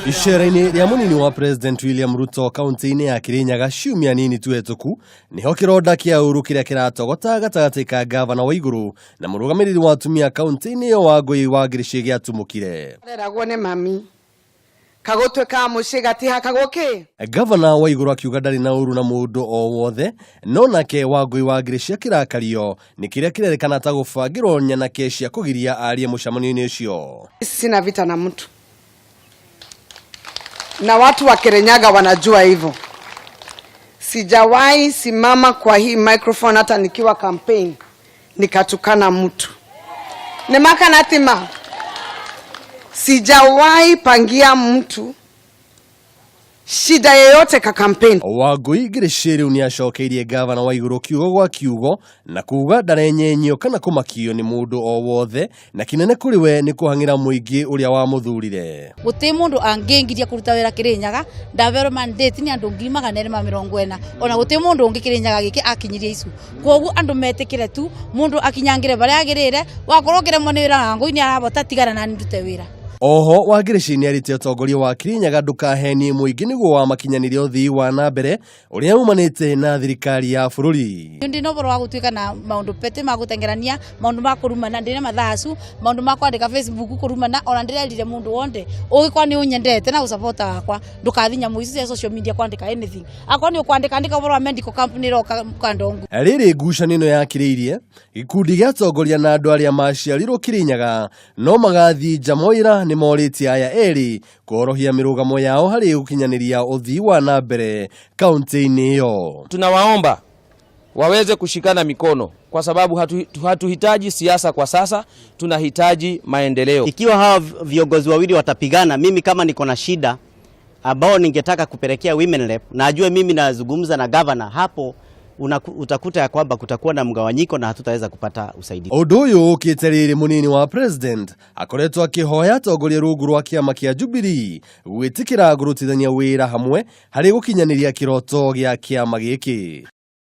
Icera-inĩ rĩa mũnini wa President William Ruto kaunti-inĩ ya Kirinyaga ciumia nini tu hetũku, nĩho kĩronda kĩa ũru kĩrĩa kĩratogota gatagatĩ ka gavana wa igũrũ na mũrũgamĩrĩri wa atumia kaunti-inĩ ĩyo Wangũi wa Ngirici gĩatumũkire. Areragwo nĩ mami kagũtwe ka mũciĩ gatihakagwo kĩ. Gavana wa igũrũ akiuga ndarĩ na ũru na mũndũ o wothe, no nake Wangũi wa Ngirici akĩrakario nĩ kĩrĩa kĩrerĩkana ta gũbangĩrwo nyanake cia kũgiria arie mũcemanio-inĩ ũcio. Sina vita na mtu na watu wa Kirinyaga wanajua hivyo. Sijawahi simama kwa hii microphone hata nikiwa campaign nikatukana mtu nemakanatima. Sijawahi pangia mtu shida yeyote ka campaign. Wangũi Ngirici rĩu nĩ acokeirie gavana wa igũrũ kiugo gwa kiugo na kuga ndarenyenyio kana kũmakio nĩ mũndũ o wothe, na kĩnene kũrĩ we nĩ kũhang'ĩra mũingĩ ũrĩa wamũthurire. Guti mundu angingiria kuruta wira Kirinyaga. Ndaverwo mandate ni andu 240,000, ona guti mundu ungi Kirinyaga giki akinyirie icu. Koguo andu metikire tu mundu akinyangire baria agirire. Wakorwo ukiremwo ni wira na ngui ni arabota, tigana na ndute wira. Oho Wangirici nĩ arĩte ũtongoria wa Kirinyaga ndũkahenie mũingĩ nĩguo wamakinyanĩria ũthii wa na mbere ũrĩa umanĩte na thirikari ya bũrũri. Ndina ũhoro wa gũtuĩka na maũndũ pete ma gũtengerania, maũndũ ma kũrumana, ndĩna mathaa acu, maũndũ ma kwandĩka Facebook kũrumana. Ona ndĩrerire mũndũ wonde ũgĩkorwo nĩ ũnyendete na gũsapota wakwa, ndũkathi nyamũ ici cia social media kwandĩka anything. Akorwo nĩ ũkwandĩka, andĩka ũhoro wa medical camp nĩ ĩroka Kandongu. Rĩrĩ ngucanio ĩno yakĩrĩirie gĩkundi gĩa atongoria na andũ arĩa maciarirwo Kirinyaga no magathiĩ nja moira nĩ morĩtie aya erĩ kũhorohia mĩrũgamo yao harĩ gũkinyanĩria ũthii wa na mbere kaunti-inĩ ĩyo. Tunawaomba waweze kushikana mikono kwa sababu hatuhitaji siasa kwa sasa, tunahitaji maendeleo. Ikiwa hawa viongozi wawili watapigana, mimi kama niko na shida ambao ningetaka kupelekea women rep na ajue mimi nazungumza na governor hapo, utakuta ya kwamba kutakuwa na mgawanyiko na hatutaweza kupata usaidizi. Ũndũ ũyũ ũkĩte rĩrĩ mũnini wa president akoretwo akĩhoya atongoria rungu rwa kĩama kĩa Jubilee gwĩtĩkĩra kũrutithania wĩra hamwe harĩ gũkinyanĩria kĩroto gĩa kĩama gĩkĩ.